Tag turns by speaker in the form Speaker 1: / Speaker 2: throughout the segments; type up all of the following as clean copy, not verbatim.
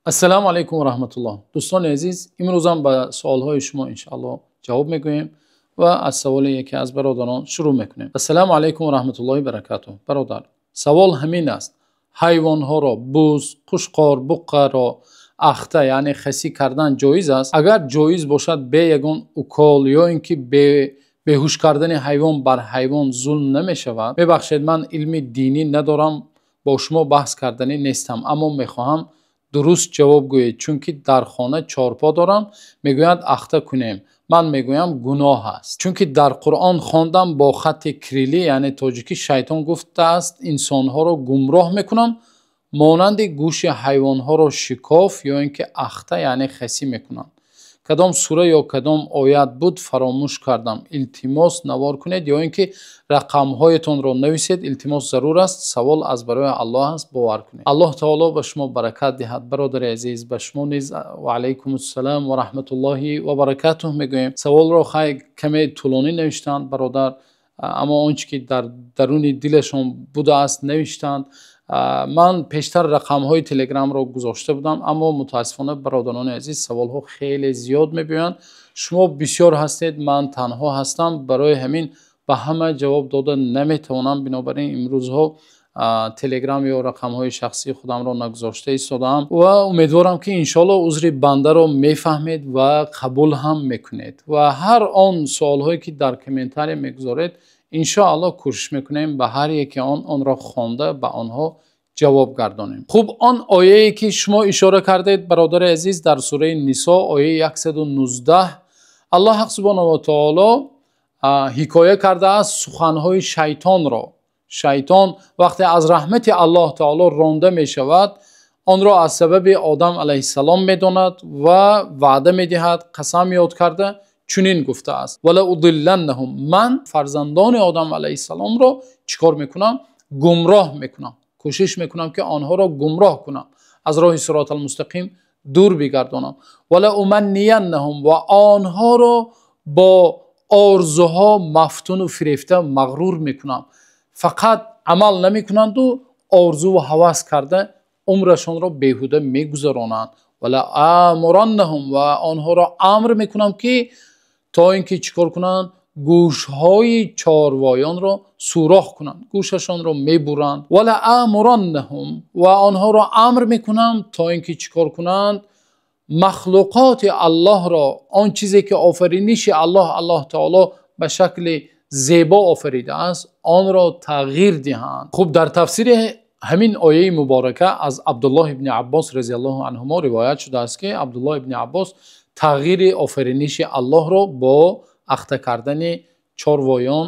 Speaker 1: Ассалому алайкум ва раҳматуллоҳ. Дӯстони азиз, имрӯзам ба саволҳои шумо иншоаллоҳ ҷавоб мегӯем ва аз саволи яке аз бародарон шурӯъ мекунем. Ассалому алайкум ва раҳматуллоҳи ва баракатуҳ. Бародар, савол ҳамин аст: ҳайвонҳоро, буз, қушқор, буққаро ахта, яъне хасӣ кардан ҷоиз аст? Агар ҷоиз бошад, бе ягон укол ё ин ки беҳуш кардани ҳайвон бар ҳайвон зулм намешавад? Мебахшед, ман илми динӣ надорам, бо шумо баҳс карданӣ нестам, аммо мехоҳам дуруст ҷавоб гӯед, чунки дар хона чорпо дорам, мегӯянд ахта кунем. Ман мегӯям гуноҳ аст. Чунки дар Қуръон хондам бо хатти кириллӣ, яъне тоҷикӣ, шайтон гуфтааст инсонҳоро гумроҳ мекунам, монанди гӯши ҳайвонҳоро шикоф ё ин ки ахта, яъне хасӣ мекунам. Кадом сура ё кадом оят буд, фаромӯш кардам. Илтимос, навор кунед ё ин ки рақамҳоятонро нависед. Илтимос, зарур аст. Савол аз барои Аллоҳ аст, бовар кунед. Аллоҳ таоло ба шумо баракат диҳад, бародари азиз. Ба шумо низ ва алайкум ассалом ва раҳматуллоҳи ва баракатуҳ мегӯем. Саволро хай каме тӯлонӣ навиштанд бародар, аммо он чӣ ки дар даруни дилашон будааст, навиштанд. Ман пештар рақамҳои телеграмро гузошта будам, аммо мутаассифона, бародарони азиз, саволҳо хеле зиёд мебиёянд. Шумо бисёр ҳастед, ман танҳо ҳастам, барои ҳамин ба ҳама ҷавоб дода наметавонам. Бинобар ин имрӯзҳо телеграм ё рақамҳои шахсии худамро нагузошта истодаам ва умедворам, ки иншоаллоҳ узри бандаро мефаҳмед ва қабул ҳам мекунед. Ва ҳар он суолҳое ки дар комментария мегузоред, иншоаллоҳ кӯшиш мекунем ба ҳар яке онро хонда, ба онҳо ҷавоб гардонем. Хуб, он ояе ки шумо ишора кардед, бародари азиз, дар сураи Нисо, ояи 119, Аллоҳ субҳонаҳу ва таоло ҳикоя кардааст суханҳои шайтонро. Шайтон вақте аз раҳмати Аллоҳ таоло ронда мешавад, онро аз сабаби Одам алайҳиссалом медонад ва ваъда медиҳад, қасам ёд карда чунин гуфтааст: ولأضلنهم, ман фарзандони Одам алайҳиссаломро чӣ кор мекунам? Гумроҳ мекунам, кӯшиш мекунам, ки онҳоро гумроҳ кунам, аз роҳи сироти мустақим дур бигардонам. ولأمنينهم, ва онҳоро бо орзуҳо мафтуну фирефта, мағрур мекунам. Фақат амал намекунанду орзуву ҳавас карда умрашонро беҳуда мегузаронанд. ولآمرنهم, ва онҳоро амр мекунам, ки то ин ки чӣ кор кунанд? Гӯшҳои чорвоёнро сӯрох кунанд, гӯшашонро мебуранд. ولآمرنهم, ва онҳоро амр мекунам, то ин ки чӣ кор кунанд? Махлуқоти Аллоҳро, он чизе ки офариниши Аллоҳ таоло ба шакли зебо офаридааст, онро тағйир диҳанд. Хуб, дар тафсири ҳамин ояи муборака аз Абдуллоҳ ибни Аббос разияллоҳу анҳумо ривоят шудааст, ки Абдуллоҳ ибни Аббос тағйири офариниши Аллоҳро бо ахта кардани чорвоён,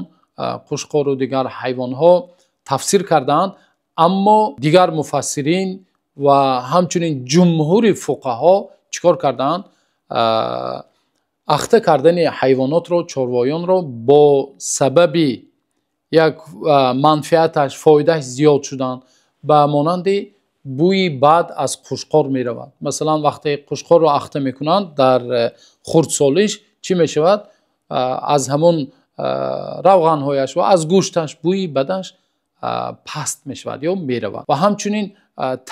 Speaker 1: қушқору дигар ҳайвонҳо тафсир кардаанд. Аммо дигар муфассирин ва ҳамчунин ҷумҳури фуқаҳо чӣ кор кардаанд? Ахта кардани ҳайвонотро, чорвоёнро бо сабаби як манфиаташ, фоидааш зиёд шудан, ба монанди бӯи бад аз қушқор меравад. Масалан, вақте қушқорро ахта мекунанд дар хурдсолиш, чӣ мешавад? Аз ҳамон равғанҳояш ва аз гӯшташ бӯи бадаш паст мешавад ё меравад ва ҳамчунин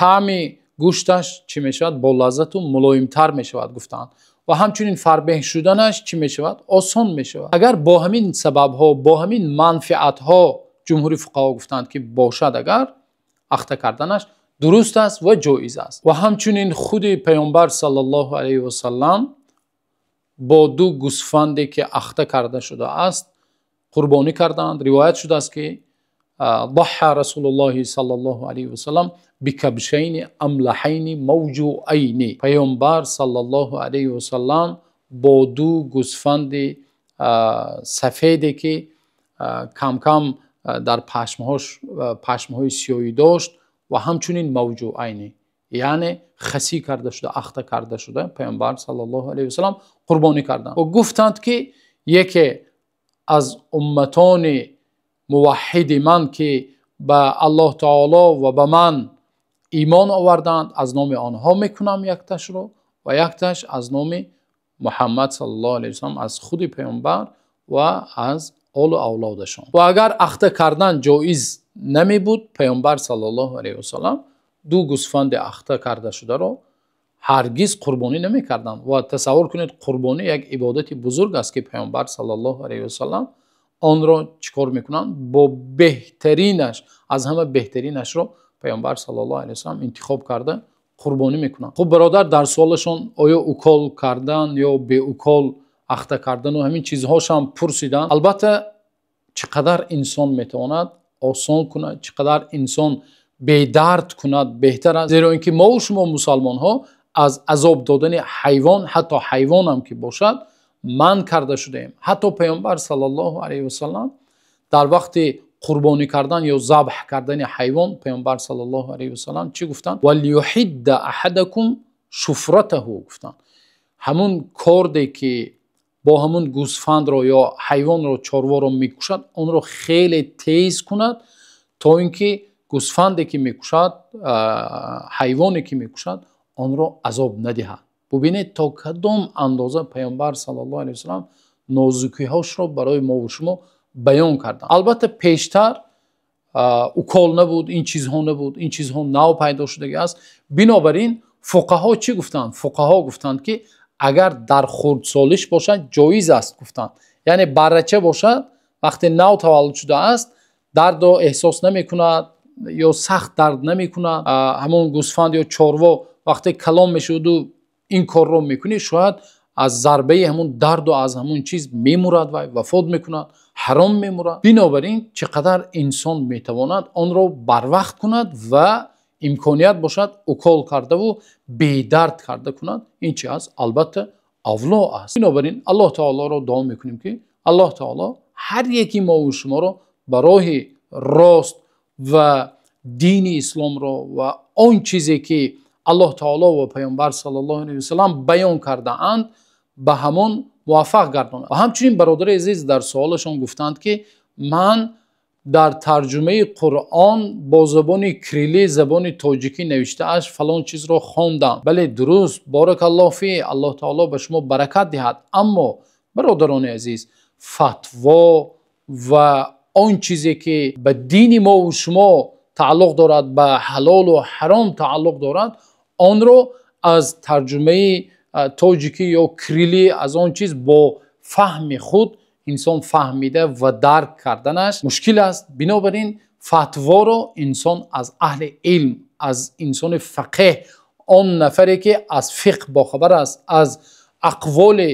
Speaker 1: таъми гӯшташ чӣ мешавад? Бо лаззату мулоимтар мешавад, гуфтаанд. Ва ҳамчунин фарбеҳ шуданаш чӣ мешавад? Осон мешавад. Агар бо ҳамин сабабҳо, бо ҳамин манфиатҳо, ҷумҳури фуқаҳо гуфтаанд, ки бошад, агар ахта карданаш дуруст аст ва ҷоиз аст. Ва ҳамчунин худи Паёмбар саллаллоҳу алайҳи васаллам бо ду гӯсфанде ки ахта карда шудааст, қурбонӣ кардаанд. Ривоят шудааст, ки ضحى رسول الله صلى الله عليه وسلم بكبشين أملحين موجوعين. Паёмбар саллаллоҳу алайҳи васаллам бо ду гӯсфанди сафеде, ки камкам дар пашмҳош пашмҳои сиёҳӣ дошт ва ҳамчунин موجوعين, яъне хасӣ карда шуда, ахта карда шуда, Паёмбар саллаллоҳу алайҳи васаллам қурбонӣ карданд ва гуфтанд, ки яке аз умматони муваҳҳиди ман, ки ба Аллоҳ таоло ва ба ман имон оварданд, аз номи онҳо мекунам якташро ва якташ аз номи Муҳаммад саллаллоҳу алайҳи васаллам, аз худи Паёмбар ва аз олу авлодашон. Ва агар ахта кардан ҷоиз намебуд, Паёмбар саллаллоҳу алайҳи васаллам ду гӯсфанди ахта карда шударо ҳаргиз қурбонӣ намекарданд. Ва тасаввур кунед, қурбонӣ як ибодати бузург аст, ки Паёмбар саллаллоҳу алайҳи васаллам онро чӣ кор мекунанд? Бо беҳтаринаш, аз ҳама беҳтаринашро Паёмбар саллаллоҳу алайҳи васаллам интихоб карда қурбонӣ мекунанд. Хуб, бародар дар саволашон оё укол кардан ё бе укол ахта кардан ва ҳамин чизҳояш ҳам пурсиданд. Албатта, чӣ қадар инсон метавонад осон кунад, чӣ қадар инсон бедард кунад, беҳтар аст, зеро инки мо ва шумо мусулмонҳо аз азоб додани ҳайвон, ҳатто ҳайвон ҳам ки бошад, манъ карда шудаем. Ҳатто Паёмбар саллаллоҳу алайҳи васаллам дар вақти қурбонӣ кардан ё забҳ кардани ҳайвон, Паёмбар саллаллоҳу алайҳи васаллам чӣ гуфтанд? وَلْيُحِدَّ أَحَدَكُمْ شُفْرَتَهُ гуфтанд. Ҳамун корде ки бо ҳамун гӯсфандро ё ҳайвонро, чорворо мекушад, онро хеле тез кунад, то инки гӯсфанде ки мекушад, ҳайвоне ки мекушад, онро азоб надиҳад. Бубинед, то кадом андоза Паёмбар саллаллоҳу алайҳи васаллам нозукиҳошро барои мо ва шумо баён карданд. Албатта, пештар укол набуд, ин чизҳо набуд, ин чизҳо нав пайдо шудагиаст. Бинобар ин фуқаҳо чӣ гуфтанд? Фуқаҳо гуфтанд, ки агар дар хурдсолиш бошад, ҷоиз аст, гуфтанд. Яъне баррача бошад, вақте нав таваллуд шудааст, дардро эҳсос намекунад ё сахт дард намекунад. Ҳамон гӯсфанд ё чорво вақте калон мешаваду ин корро мекунӣ, шояд аз зарбаи ҳамон дарду аз ҳамон чиз мемурад ва вафот мекунад, ҳаром мемурад. Бинобар ин чӣ қадар инсон метавонад онро барвақт кунад ва имконият бошад, укол кардаву бедард карда кунад, ин чи аст? Албатта, авло аст. Бинобар ин Аллоҳ таолоро дуо мекунем, ки Аллоҳ таоло ҳар яки мо ва шуморо ба роҳи рост ва дини исломро ва он чизе ки Аллоҳ таоло ва Паёмбар саллаллоҳу алайҳи васаллам баён кардаанд, ба ҳамон муваффақ гардонад. Ва ҳамчунин бародари азиз дар саволашон гуфтанд, ки ман дар тарҷумаи Қуръон бо забони кириллӣ, забони тоҷикӣ навиштааш фалон чизро хондам. Бале, дуруст, баракаллоҳ фи, Аллоҳ таоло ба шумо баракат диҳад. Аммо, бародарони азиз, фатво ва он чизе ки ба дини мо ва шумо тааллуқ дорад, ба ҳалолу ҳаром тааллуқ дорад, онро аз тарҷумаи тоҷикӣ ё кириллӣ, аз он чиз бо фаҳми худ инсон фаҳмида ва дарк карданаш мушкил аст. Бинобар ин фатворо инсон аз аҳли илм, аз инсони фақеҳ, он нафаре ки аз фиқҳ бохабар аст, аз ақволи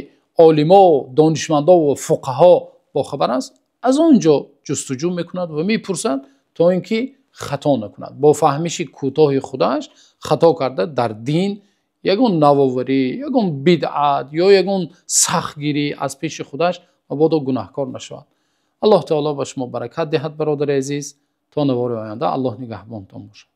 Speaker 1: олимо, донишмандо ва фуқаҳо бохабар аст, аз он ҷо ҷустуҷӯ мекунад ва мепурсад, то ин ки хато накунад. Бо фаҳмиши кӯтоҳи худаш хато карда, дар дин ягон навоварӣ, ягон бидъат ё ягон сахтгирӣ аз пеши худаш мабодо гунаҳкор нашавад. Аллоҳ таоло ба шумо баракат диҳад, бародари азиз. То навори оянда Аллоҳ нигаҳбонтон бошад.